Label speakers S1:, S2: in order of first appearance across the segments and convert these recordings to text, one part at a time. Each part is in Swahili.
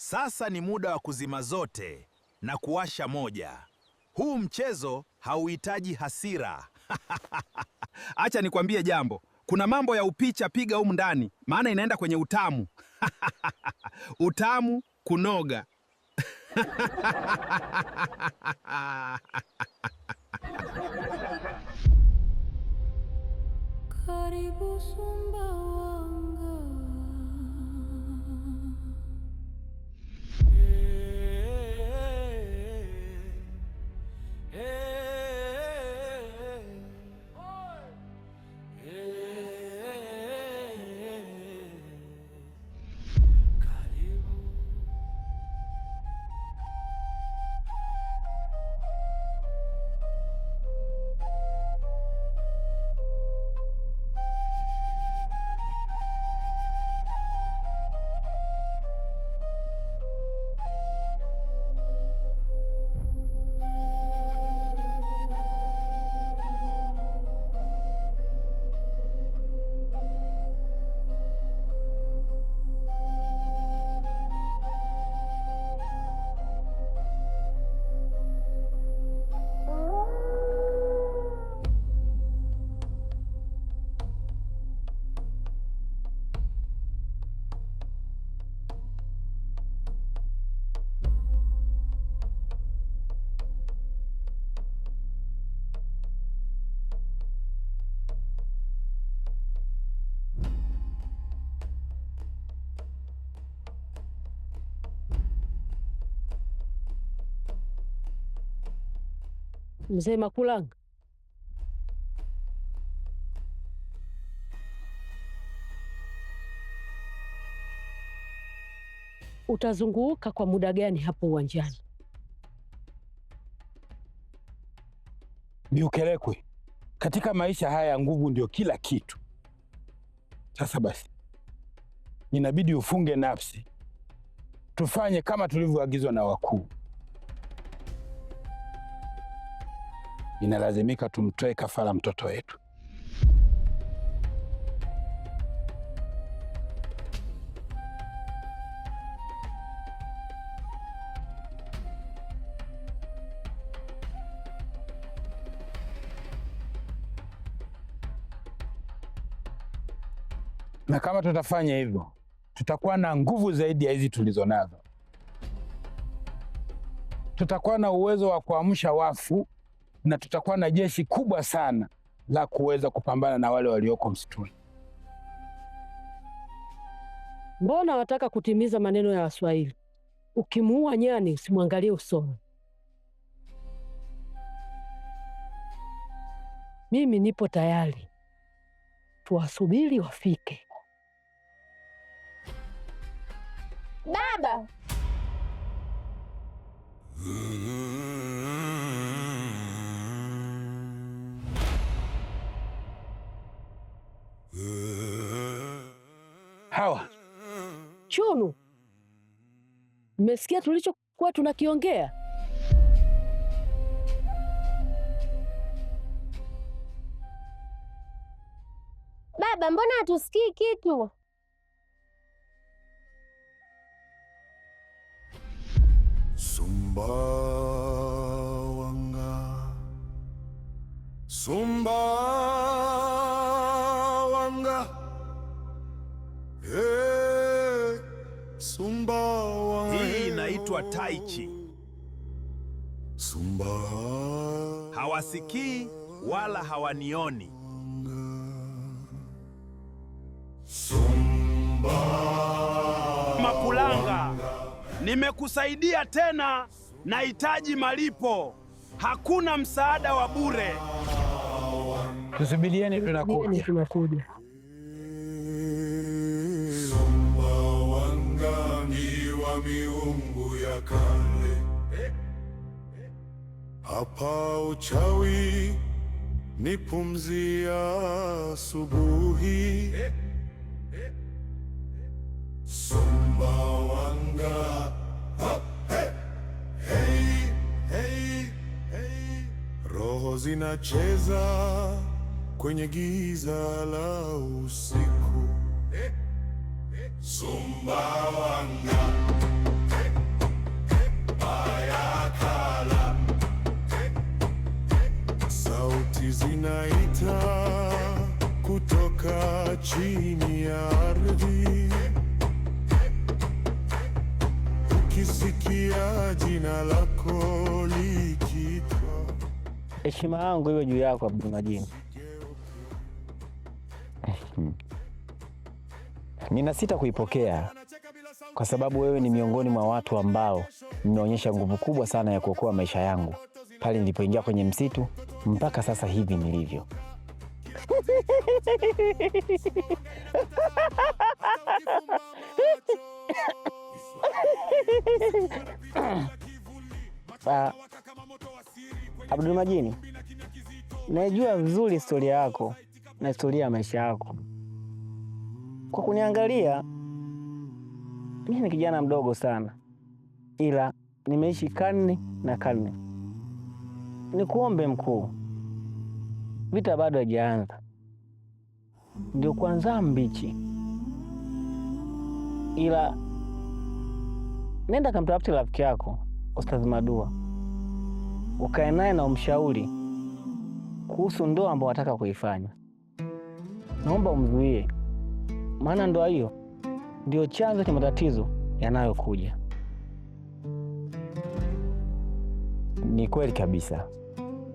S1: Sasa ni muda wa kuzima zote na kuwasha moja. Huu mchezo hauhitaji hasira. Acha nikwambie jambo. Kuna mambo ya upicha piga humu ndani, maana inaenda kwenye utamu. Utamu kunoga.
S2: Karibu Sumbawanga.
S3: Mzee Makulanga, utazunguka kwa muda gani hapo uwanjani?
S4: Biukelekwe, katika maisha haya nguvu ndio kila kitu. Sasa basi, inabidi ufunge nafsi, tufanye kama tulivyoagizwa na wakuu. Inalazimika tumtoe kafara mtoto wetu. Na kama tutafanya hivyo, tutakuwa na nguvu zaidi ya hizi tulizo nazo. Tutakuwa na uwezo wa kuamsha wafu na tutakuwa na jeshi kubwa sana la kuweza kupambana na wale walioko msituni.
S3: Mbona wataka kutimiza maneno ya Waswahili? Ukimuua nyani usimwangalie usoni. Mimi nipo tayari, tuwasubiri wafike.
S5: Baba,
S4: Hawa
S3: Chunu, mmesikia tulichokuwa tunakiongea?
S5: baba, mbona hatusikii kitu?
S6: Sumbawanga, Sumbawanga, hey, Sumbawanga.
S1: Hii inaitwa tai chi.
S6: Sumba
S1: Hawasikii wala hawanioni. Makulanga, nimekusaidia tena, nahitaji malipo. Hakuna msaada wa bure.
S4: tusubirieni,
S3: Nini
S4: tunakuja.
S3: tunakuja.
S6: Sumbawanga ni wa miungu ya kale. Hapa uchawi ni pumzi ya asubuhi. Sumbawanga, ha, hey, hey, hey, hey. Roho zinacheza kwenye giza la usiku. Sumbawanga. Nikisikia jina lako likiitwa,
S7: Heshima yangu iwe juu yako Abdulmajid.
S8: Ninasita kuipokea kwa sababu wewe ni miongoni mwa watu ambao mmeonyesha nguvu kubwa sana ya kuokoa maisha yangu pale nilipoingia kwenye msitu mpaka sasa hivi nilivyo.
S7: Abdulmajid, naijua vizuri historia yako na historia ya maisha yako. Kwa kuniangalia, mimi ni kijana mdogo sana, ila nimeishi karne na karne. Nikuombe mkuu, vita bado haijaanza, ndio kwanza mbichi, ila nenda kamtafute rafiki yako Ustaz Madua, ukae naye na umshauri kuhusu ndoa ambayo wataka kuifanya. Naomba umzuie, maana ndoa hiyo ndio chanzo cha matatizo yanayokuja.
S8: Ni kweli kabisa.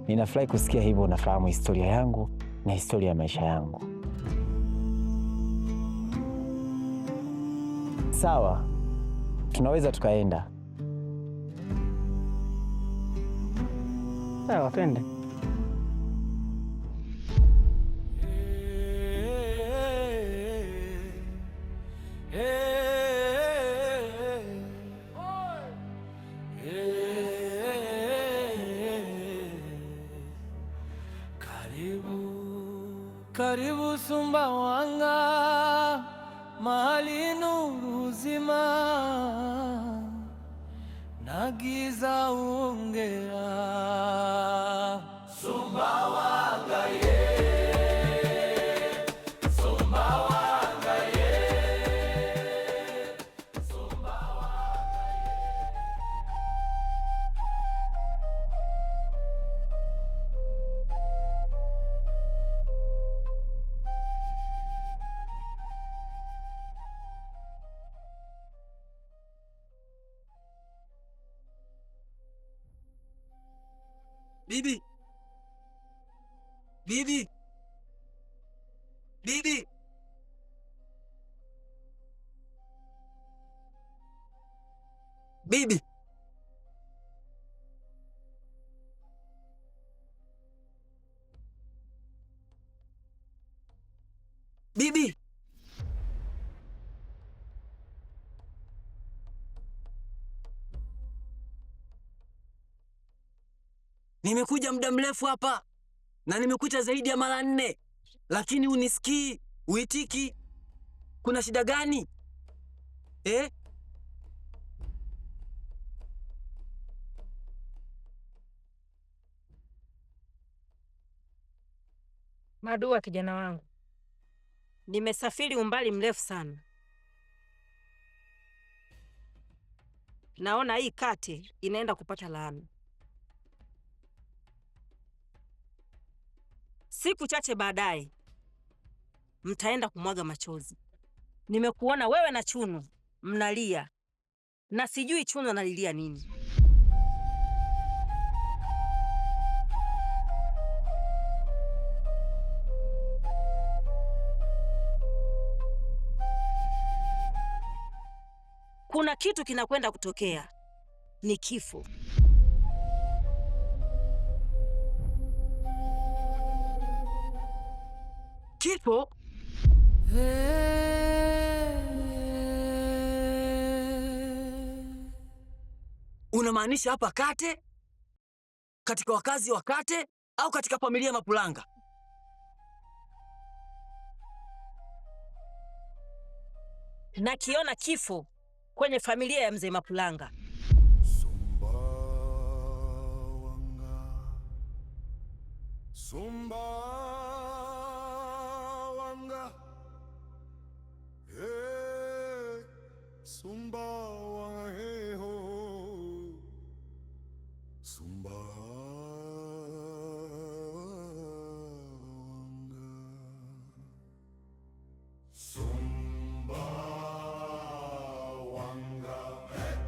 S8: Ninafurahi kusikia hivyo unafahamu historia yangu na historia ya maisha yangu. Sawa, tunaweza tukaenda.
S7: Sawa, twende.
S9: Karibu, karibu Sumbawanga, mahali nuru zima na giza ungea. Sumbawanga ye, Sumbawanga ye.
S10: Bibi, bibi, bibi, bibi. Bibi. Nimekuja muda mrefu hapa na nimekuita zaidi ya mara 4, lakini unisikii, uitiki. Kuna shida gani eh?
S11: Madua, kijana wangu, nimesafiri umbali mrefu sana. Naona hii kate inaenda kupata laana. Siku chache baadaye mtaenda kumwaga machozi. Nimekuona wewe na Chunu mnalia, na sijui Chunu analilia nini. Kuna kitu kinakwenda kutokea, ni kifo.
S10: Kifo? Unamaanisha hapa Kate? Katika wakazi wa Kate au katika familia ya Mapulanga?
S11: Nakiona kifo kwenye familia ya mzee Mapulanga.
S6: Sumbawanga, hey, Sumbawanga, hey, ho, Sumbawanga, Sumbawanga, hey,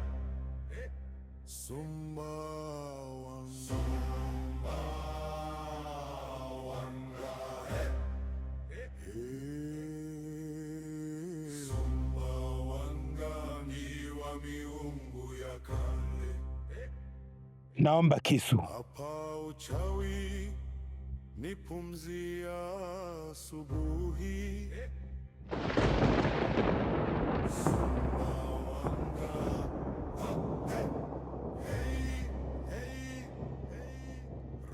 S6: Sumbawanga, hey. Sumbawanga ni wa miungu ya kale.
S4: Naomba kisu.
S6: Hapa uchawi ni pumzi ya asubuhi. Sumbawanga, hey, hey, hey.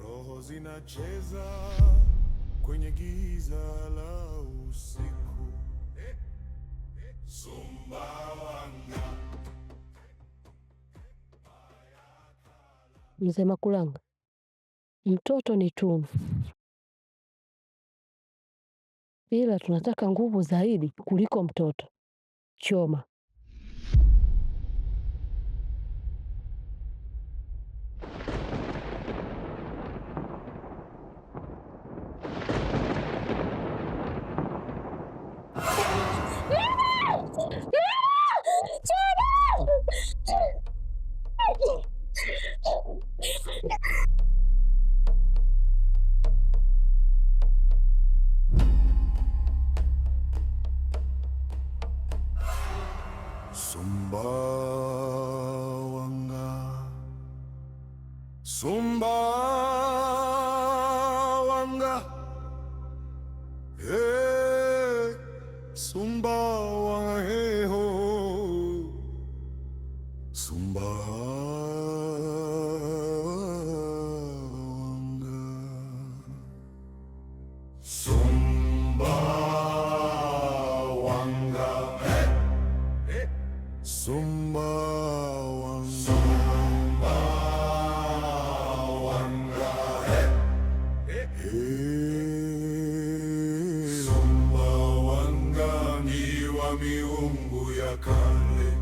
S6: Roho zinacheza kwenye giza la usiku. Sumbawanga.
S3: Mzee Makulanga, mtoto ni tunu, ila tunataka nguvu zaidi kuliko mtoto. Choma.
S6: Sumbawanga, Sumbawanga, hey, Sumbawanga, hey ho, Sumbawanga, Sumbawanga, hey. Sumbawanga, Sumbawanga, hey. Hey. Sumbawanga ni wa miungu ya kale.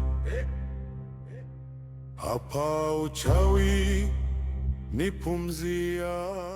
S6: Hapa uchawi ni pumzi ya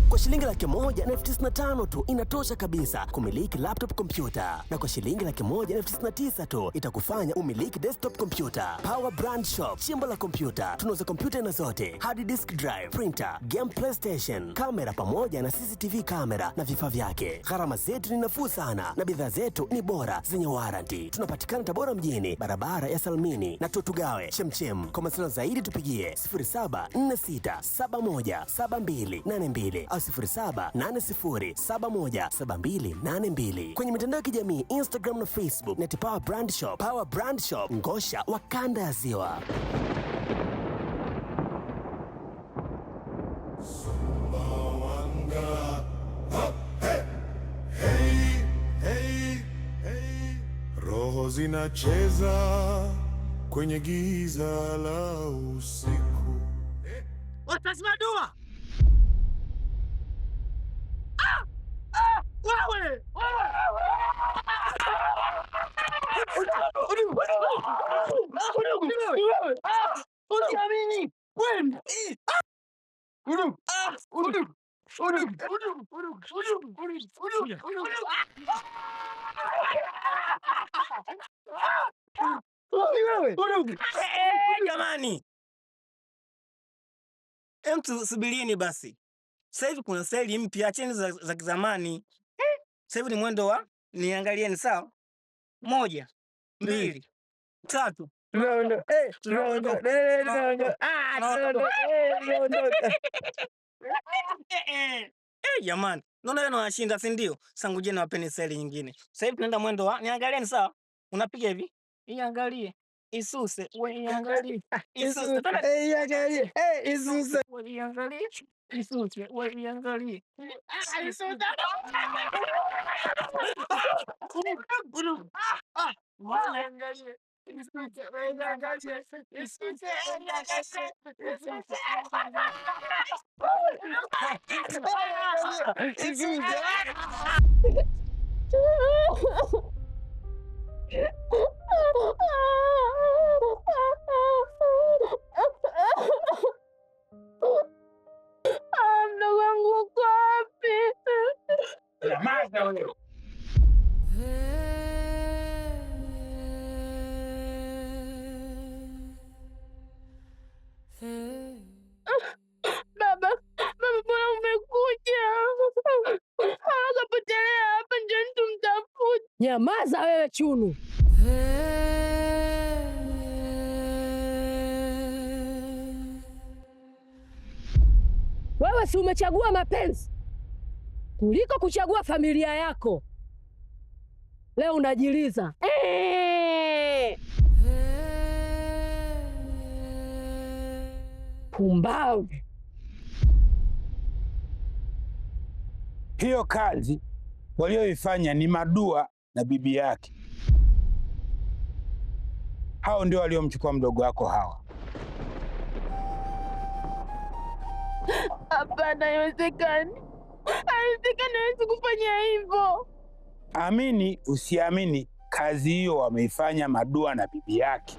S12: Kwa shilingi 1,095,000 tu inatosha kabisa kumiliki laptop computer, na kwa shilingi 1,099,000 tu itakufanya umiliki desktop computer. Power Brand Shop, chimbo la kompyuta. Tunauza kompyuta aina zote, hard disk drive, printer, game PlayStation, kamera pamoja na CCTV kamera na vifaa vyake. Gharama zetu ni nafuu sana na bidhaa zetu ni bora zenye warranty. Tunapatikana Tabora mjini, barabara ya Salmini na Tutugawe Chemchem. Kwa mawasiliano zaidi tupigie 0746717282 au 0780717282. Kwenye mitandao ya kijamii Instagram na Facebook net Power Brand Shop, Power Brand Shop, Ngosha wa kanda ya Ziwa.
S6: Sumbawanga. Hey, hey, hey, hey. Roho zinacheza kwenye giza la usiku.
S10: Ostaz Madua! Ah! Ah! Wewe! Usiamini! Kweli! Jamani, em, subirini basi. Sasa hivi kuna staili mpya, acheni za kizamani. Sasa hivi ni mwendo wa niangalieni, sawa? 1, 2, 3. Jamani, naona wewe unawashinda, si ndio? Sasa ngojeni niwapeni staili nyingine. Sasa hivi tunaenda mwendo wa niangalieni, sawa? Unapiga hivi, iangalie, isuse, we iangalie, isuse, iangalie, isuse, we iangalie, isuse, we iangalie, isuse.
S2: Mdogo wangu uko wapi?
S4: Nyamaza wewe.
S3: Nyamaza wewe Chunu. Wewe si umechagua mapenzi kuliko kuchagua familia yako. Leo unajiliza. Pumbavu.
S4: Hiyo kazi walioifanya ni Madua na bibi yake. Hao ndio waliomchukua mdogo wako Hawa.
S2: Hapana, haiwezekani, haiwezekani, hawezi kufanya hivyo.
S4: Amini usiamini, kazi hiyo wameifanya Madua na bibi yake.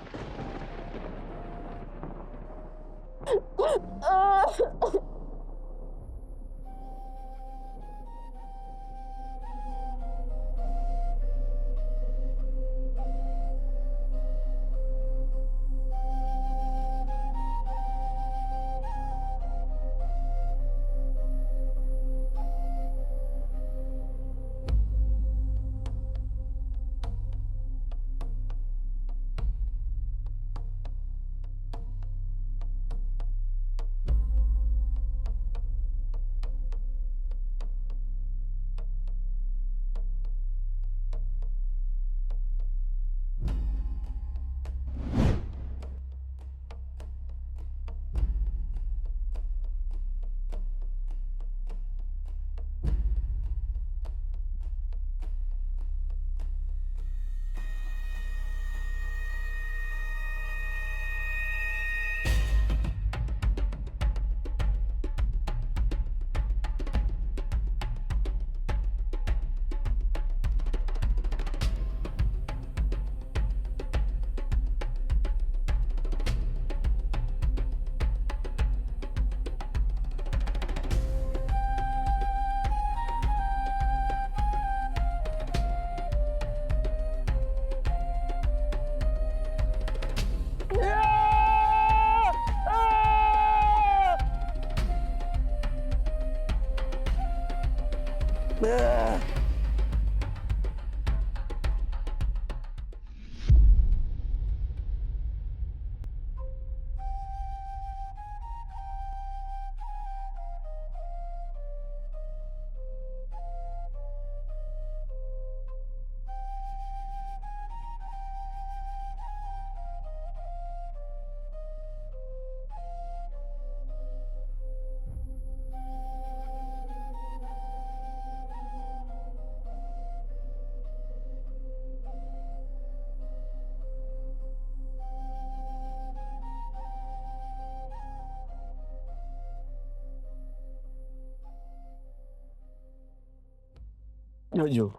S13: Jojo,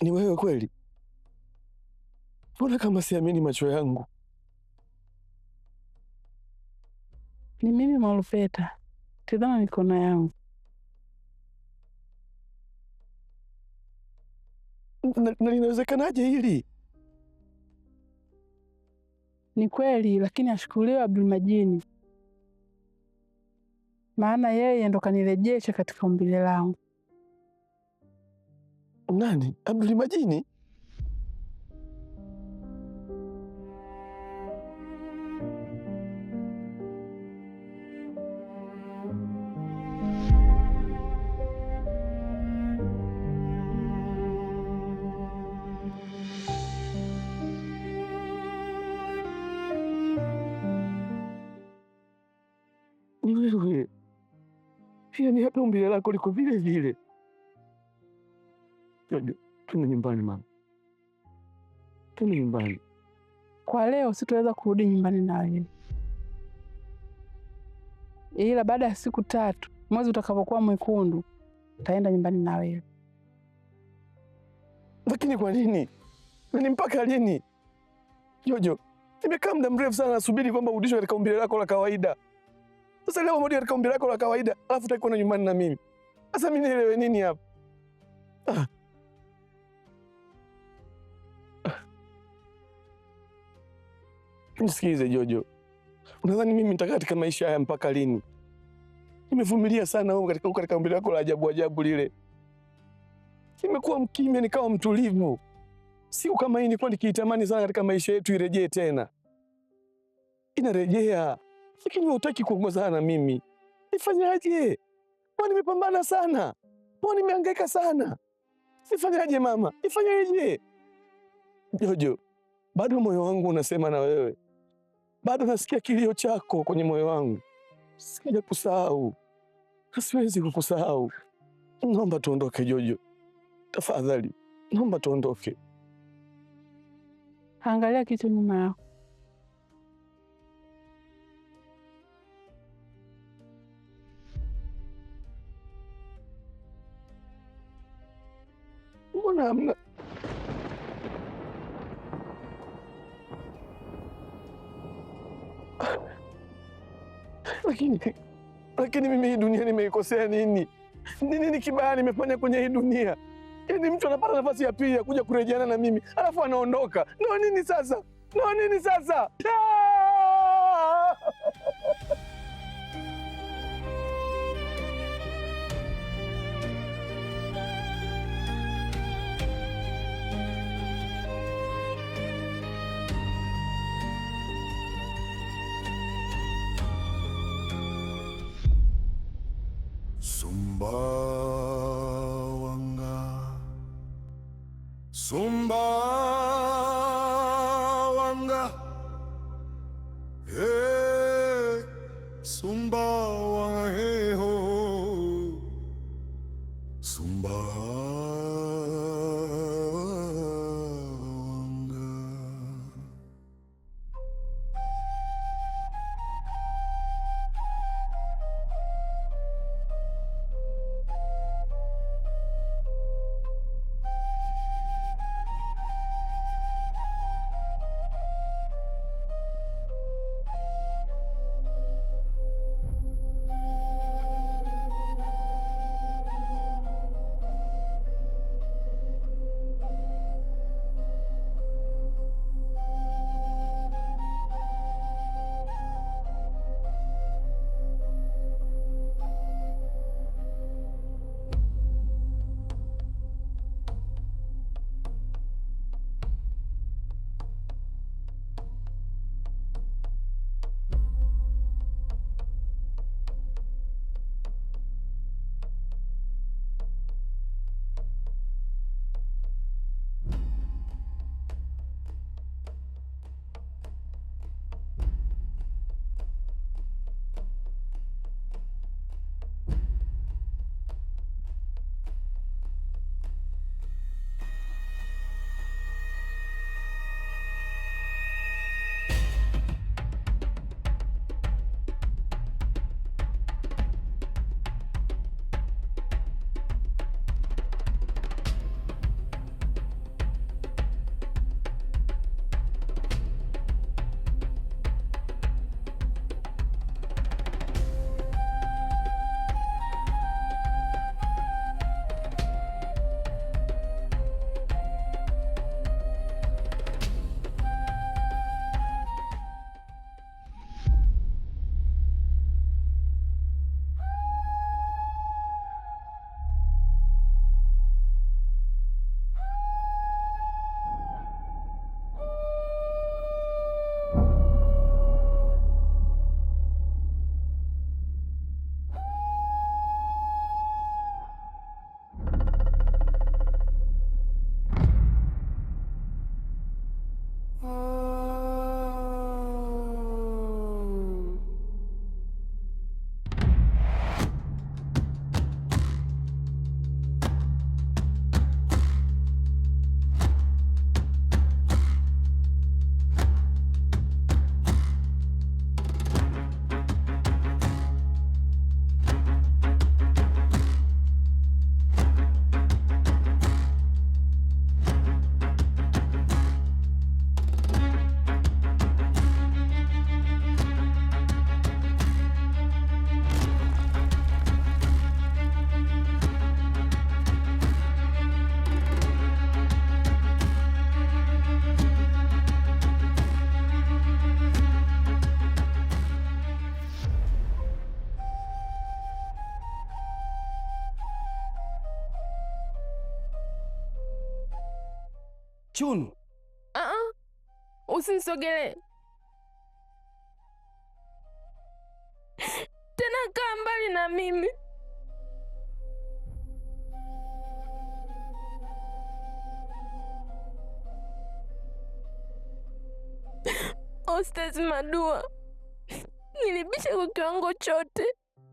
S13: ni wewe kweli? Mbona kama siamini macho yangu?
S2: Ni mimi Mwalupeta. Tazama mikono yangu.
S13: Na linawezekanaje hili?
S2: Ni kweli, lakini ashukuriwe Abdulmajini, maana yeye ndo kanirejesha katika umbile langu.
S13: Nani? Abdulmajini? Ni wewe. Yaani hata umbile lako liko vile vile. Jojo, twende nyumbani mama, twende nyumbani.
S2: Kwa leo sitaweza kurudi nyumbani na wewe, ila baada ya siku 3 mwezi utakapokuwa mwekundu taenda nyumbani na wewe.
S13: Lakini kwa nini? Na ni mpaka lini? Jojo, nimekaa muda mrefu sana nasubiri kwamba urudishwe katika umbile lako la kawaida. Sasa leo umerudi katika umbile lako la kawaida, alafu hutaki kwenda nyumbani na mimi. Sasa mimi nielewe nini hapa? Ah. Nisikilize Jojo, unadhani mimi nitakaa katika maisha haya mpaka lini? Nimevumilia sana wewe katika umbile lako la ajabu ajabu lile. Nimekuwa mkimya nikawa mtulivu. Siku kama hii nilikuwa nikiitamani sana katika maisha yetu irejee tena. Inarejea, lakini wewe hutaki kuongozana na mimi. Nifanyaje? Mbona nimepambana sana, mbona nimehangaika sana. Nifanyaje mama? Nifanyaje? Jojo, bado moyo wangu unasema na wewe, bado nasikia kilio chako kwenye moyo wangu. Sija kusahau na siwezi kukusahau. Naomba tuondoke Jojo, tafadhali, naomba tuondoke.
S2: Angalia kitu nyuma yako.
S13: Mbona hamna? Lakini mimi hii dunia nimeikosea nini? Ni nini kibaya nimefanya kwenye hii dunia? Yaani mtu anapata nafasi ya pili ya kuja kurejeana na mimi, alafu anaondoka. Ndo nini sasa? Ndo nini sasa? Ah!
S6: Sumbawanga, Sumbawanga, hey, Sumbawanga, hey ho, Sumbawanga.
S13: Chunu.
S14: Usinisogelee tena, kaa mbali na mimi. Ostaz Madua, nilibisha kwa kiwango chote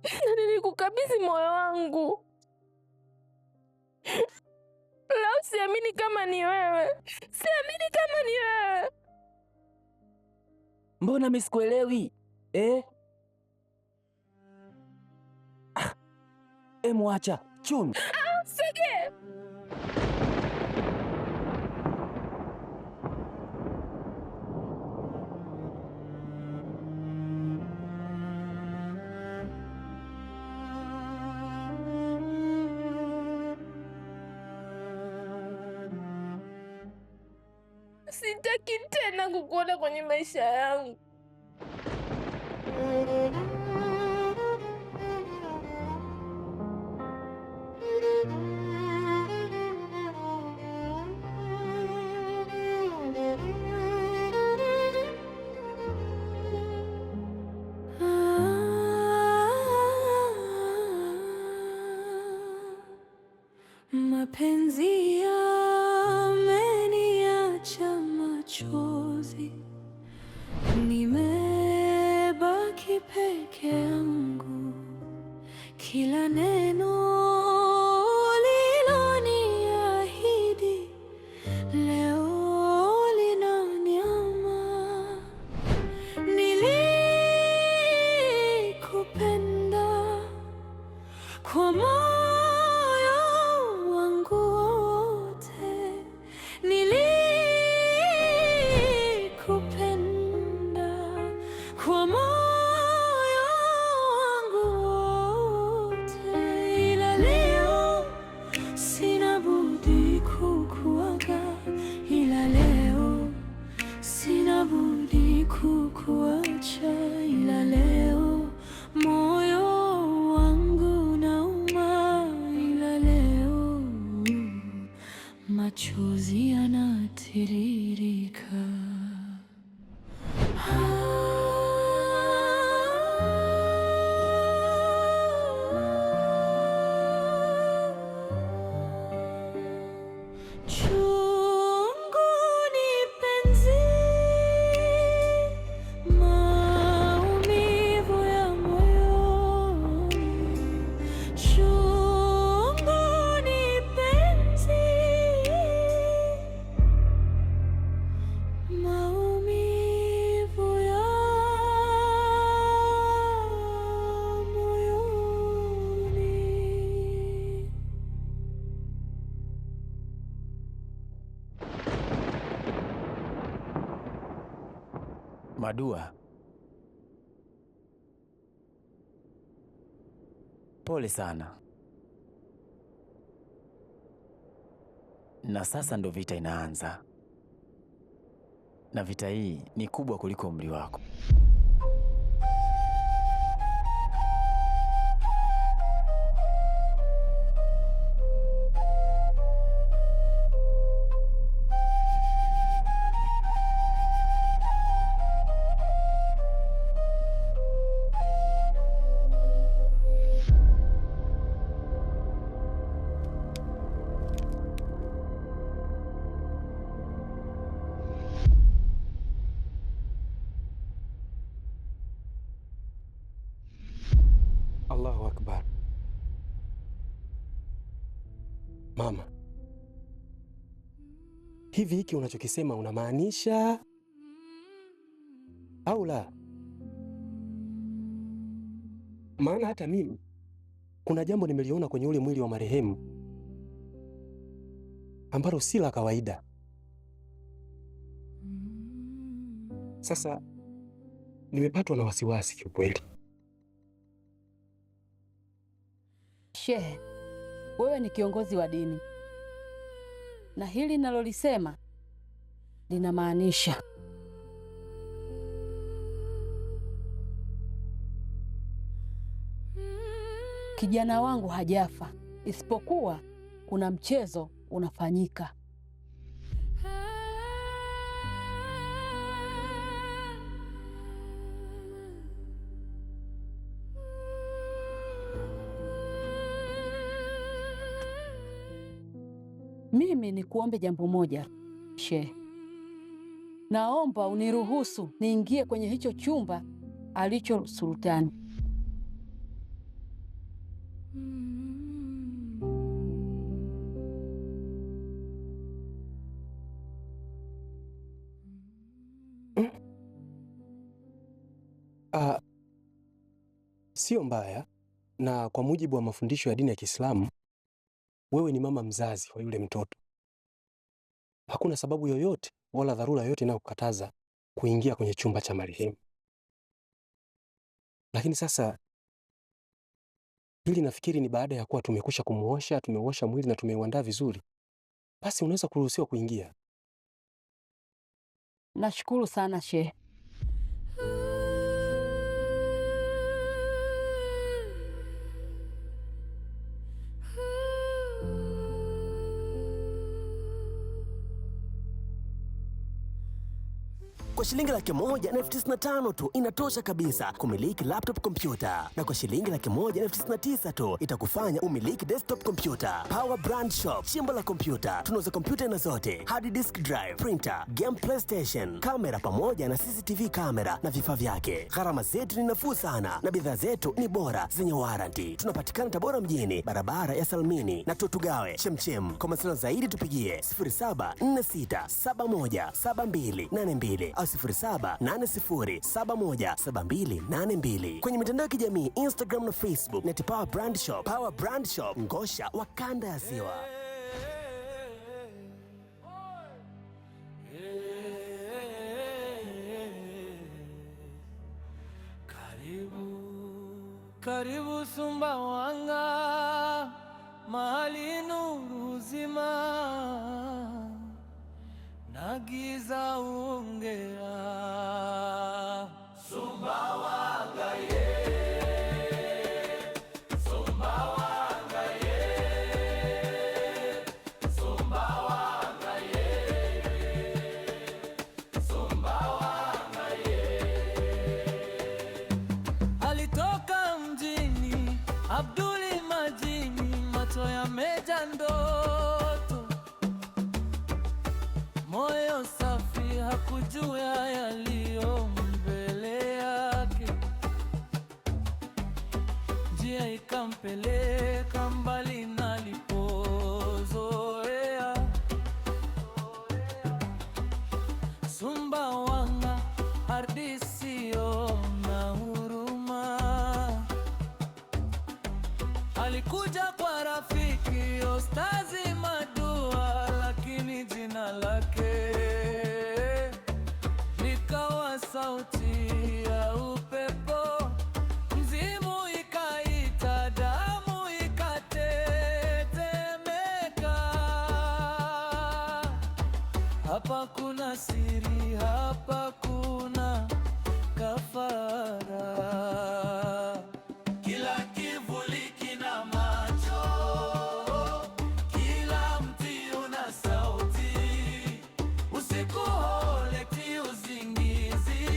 S14: na nilikukabidhi moyo wangu. Leo siamini kama ni wewe, siamini kama ni wewe.
S15: Mbona mimi sikuelewi eh? Ah, mwacha Chunu.
S14: Sogea. Sitaki tena kukuona kwenye maisha yangu.
S16: Mapenzi yameniacha machozi, nimebaki peke yangu. Kila neno uliloniahidi leo linaniama. Nilikupenda kwa moyo wangu wote, nilikupenda kwa moyo wangu wote, ila leo sina budi kukuaga, ila leo sina budi kukuacha, ila leo moyo wangu nauma, ila leo machozi yanatiririka. Chungu ni penzi, maumivu ya moyoni. Chungu ni penzi, maumivu ya moyoni.
S8: Madua, pole sana. Na sasa ndo vita inaanza, na vita hii ni kubwa kuliko umri wako.
S13: Allahu akbar. Mama, hivi hiki unachokisema unamaanisha au la? Maana hata mimi kuna jambo nimeliona kwenye ule mwili wa marehemu ambalo si la kawaida. Sasa nimepatwa na wasiwasi kiukweli.
S17: Shehe, wewe ni kiongozi wa dini na hili nalolisema linamaanisha kijana wangu hajafa, isipokuwa kuna mchezo unafanyika. Mimi nikuombe jambo moja, Shehe. Naomba uniruhusu niingie kwenye hicho chumba alicho Sultani.
S18: Ah, sio mbaya, na kwa mujibu wa mafundisho ya dini ya Kiislamu, wewe ni mama mzazi wa yule mtoto. Hakuna sababu yoyote wala dharura yoyote inayokukataza kuingia kwenye chumba cha marehemu. Lakini sasa hili nafikiri ni baada ya kuwa tumekwisha kumuosha, tumeuosha mwili na tumeuandaa vizuri, basi unaweza kuruhusiwa kuingia.
S17: Nashukuru sana Shehe.
S12: Kwa shilingi 195,000 tu inatosha kabisa kumiliki laptop computer, na kwa shilingi 199,000 tu itakufanya umiliki desktop computer. Power Brand Shop, chimbo la kompyuta. Tunauza kompyuta aina zote, hard disk drive, printer, game PlayStation, kamera pamoja na CCTV kamera na vifaa vyake. Gharama zetu ni nafuu sana na bidhaa zetu ni bora zenye warranty. Tunapatikana Tabora mjini, barabara ya Salmini na Tutugawe Chemchem. Kwa mawasiliano zaidi tupigie 0746717282 au 0780717282. Kwenye mitandao ya kijamii Instagram na Facebook net Power Brand Shop. Power Brand Shop, Ngosha wa kanda ya Ziwa.
S9: Karibu, karibu Sumbawanga, mahali nuru zima na giza ungea. Sumbawanga ye, Sumbawanga ye, Sumbawanga ye, Sumbawanga ye. Alitoka mjini Abduli Majini, macho yamejaa ndoto, moyo safi, hakujua yaliyo mbele yake. Njia ikampeleka mbali na alipozoea. Sumbawanga, ardhi isiyo na huruma. Alikuja kwa rafiki Ostazi Madua, lakini jina lake likawa sauti ya upepo. Mzimu ikaita, damu ikatetemeka. Hapa kuna siri, hapa kuna kafara. Kila kivuli kina macho, kila mti una sauti. Usiku hauleti usingizi,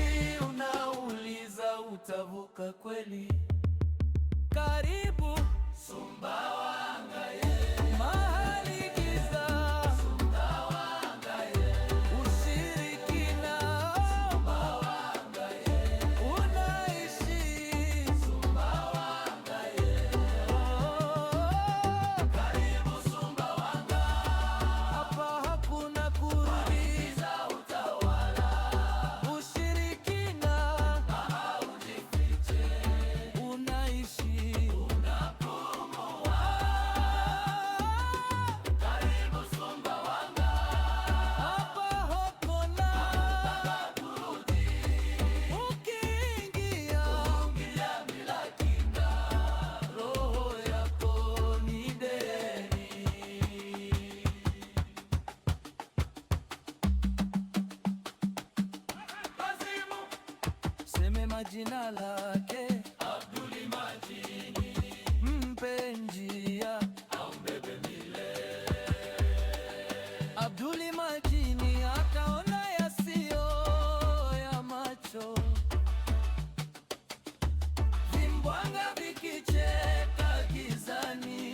S9: unauliza utavuka kweli? Karibu Sumbawanga ye, mahali giza Sumbawanga ye, ushirikina Sumbawanga ye, unaishi Sumbawanga ye. Karibu Sumbawanga, hapa hakuna kurudi, giza utawala, ushirikina haujifiche, unaishi unapumua. Karibu Sumbawanga, hapa hakuna kurudi, ukiingia ingia bila kinga, roho yako ni deni. Seme majina lake Abduli Majini, mpe njia aumbebe milele. Abduli Majini akaona yasiyo ya macho, vimbwanga vikicheka gizani.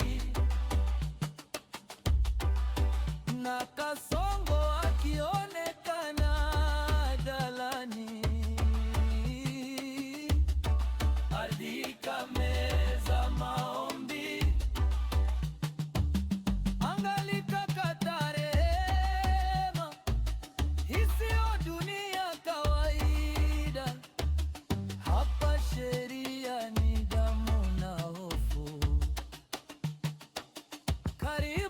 S9: Karibu.